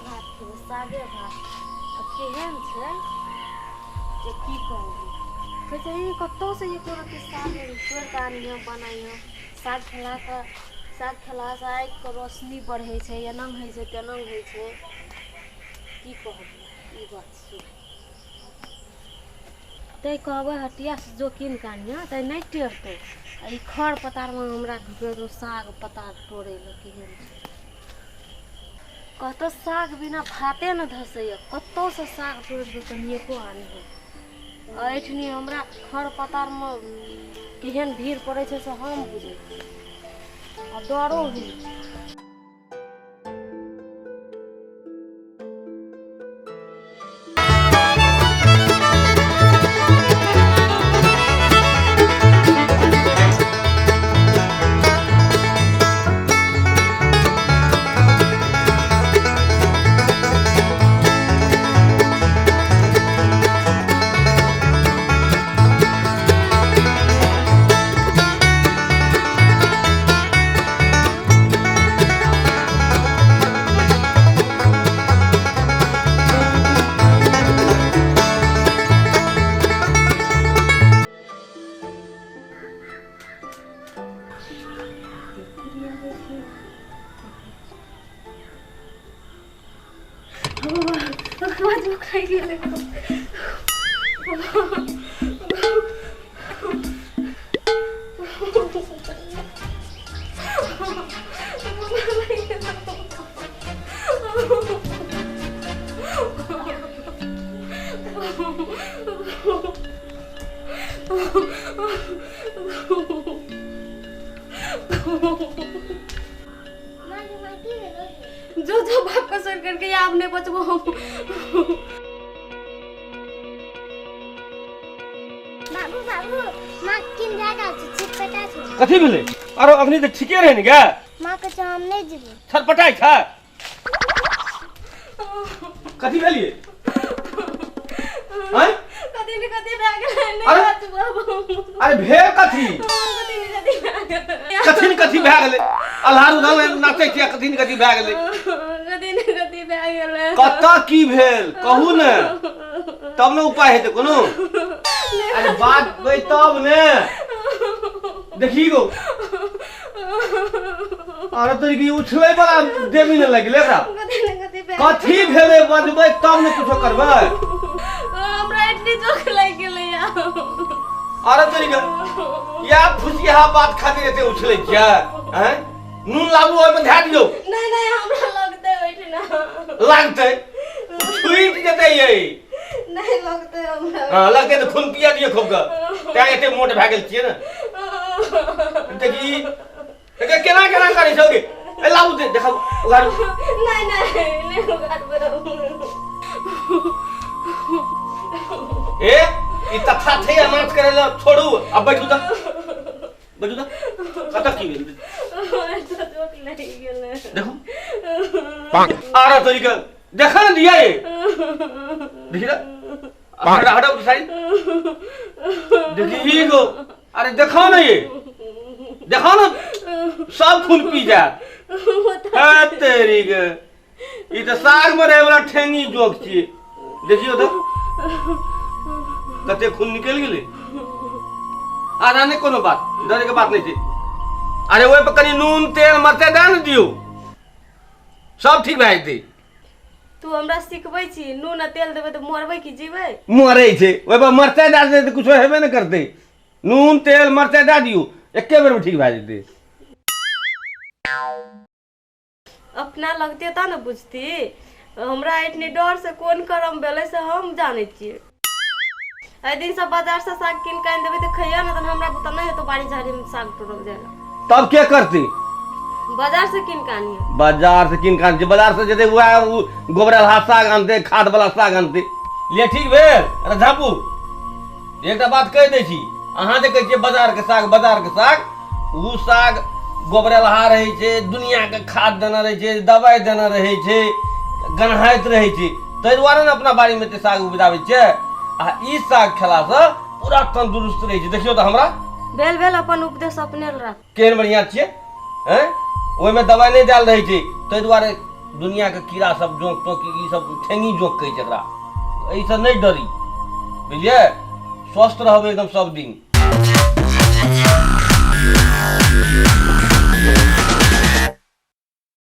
भात खेबै, सागे भात। आ केहन छै जे की कहू, कहै छै ई कतहुसँ एको रत्ती साग नहि तोड़ि कऽ आनिहऽ, बनैहऽ। साग खेलासँ, साग खेलासँ आँखिके रोशनी बढ़ै छै, एना होइ छै, तेना होइ छै। की कहब, ई बात छै। तैँ कहबै हटियासँ जो कीन कऽ आनिहऽ तऽ नहि टेरतौ। आ ई खर पतारमे हमरा ढुकेतौ साग पतार तोड़ै लए। केहन छै, कहतौ साग बिना भाते ने धसैए। कतहुसँ साग तोड़ि कऽ कनिएको आनिहऽ। एहिठिनी हमरा खर पतारमे केहन भीड़ पड़ै छै से हम बुझै छी, आ डरो होइ छै। जो जो बाप का सर करके आप नहीं बचबो हम। बाबू बाबू, माँ किन भए गेल छै? छिटपटा छै। कथी भेलै? आरो अखनी तऽ ठीके रहै ने गे। माँ कहै छै हम नहि जेबै। छटपटाइ छै? कथी भेलियै? आँय? कथी ने कथी भए गेलै, नहि अरे? बचबो। अरे भेल कथी? कथी ने कथी भए गेलै। कथी ने कथी भए गेलै? अल्हार उधर नाचै छियै, कथी ने कथी भए गेलै? कथी ने कथी भए गेलै। कतऽ की भेल कहू ने, तब ने उपाय हेतै कोनो। अरे बात कहै तब ने। देखी गो, अरे तोरी की उछलै वाला देवी ने लगले एकरा। कथी ने कथी भए कथी भेलै बजबै तब ने कुछो करबै। हमरा इडली चोख लागि गेलै। अरे तोरी के या फुसियाहा बात खातिर एते उछलै छियै? हैं, नून लाबू, ओहिमे धए दियौ। नहि नहि, हमरा लगतै ओहिठिना। लागतै, छुटि जेतै यै। नहि लगतै हमरा। हँ, लगतै तऽ खून पिया दियौ खूब के। तैं एते मोट भए गेल छियै ने। देखी देखी केना केना करै छौ गे। ए लाबू दे, देखाबू, उघारू। नहि नहि नहि उघारबै। ए ई तथा छै नाच करै लए। छोड़ू, आब बैठू तऽ, बैठू तऽ। कतऽ की भेल? चोट लागि गेलै। देखू, आरा तोरी के देखा ने दिया ये। देखी ना, हटा हटा साइड। देखी गो, अरे देखाओ ना ये, देखाओ ना, सब खून पी जायत है तेरी के। ई तऽ साग में रहे वाला ठेंगी जोक छियै। देखियौ तऽ कते खून निकलि गेलै आधा। नहि कोनो बात, डरे के बात नहि छै। अरे ओहि पर कनि नून तेल मरचाइ दए ने दियौ, सब ठीक भए जेतै। तू हमरा सिखबै छी? नून आ तेल देबै तऽ मरबै कि जीबै? मरै छै, ओहि पर मरचाइ दए देतै तऽ कुछो हेबे नहि करतै। नून तेल मरचाइ दए दियौ, एके बेरमे ठीक भए जेतै। अपना लगते तब ने बुझती। हमरा एतनी डर से कोन करम भेलै से हम जानै छियै। एहि दिन सब बाजार से साग कीन के आनि देबै तऽ खैया ने, तहन हमरा बुता नहि हेतौ बाड़ी झाड़ी में साग तोड़ल जाय ला। तब के करतै? बाजार से कीन के आनिए। बाजार से कीन के आनतै? बाजार से जेतै वएह गोबरलहा साग आनतै, खाद वाला साग आनतै। ले ठीक भेल। अरे झापू, एकटा बात कहि दै छी। अहाँ जे कहै छियै बाजारके साग, बाजारके साग, ओ साग गोबरलहा रहै छै, दुनिआँके खाद देने रहै छै, दबाइ देने रहै छै, गन्हाइत रहै छै। ताहि दुआरे ने अपना बाड़ीमे एते साग उपजाबै छियै। आ ई साग खेलासँ पूरा तन्दुरुस्त रहै छै। देखियौ तऽ हमरा भेल भेल, अपन उपदेश अपने राख। केहन बढ़िआँ छियै। हैं, ओहिमे दबाइ नहि देल रहै छै, ताहि दुआरे दुनियाके कीड़ा सब जोंक तोंक ई सब ठेंगी जोंक कहै छै एकरा। एहिसँ नहि डरी, बुझलियै? स्वस्थ रहबै एकदम सब दिन।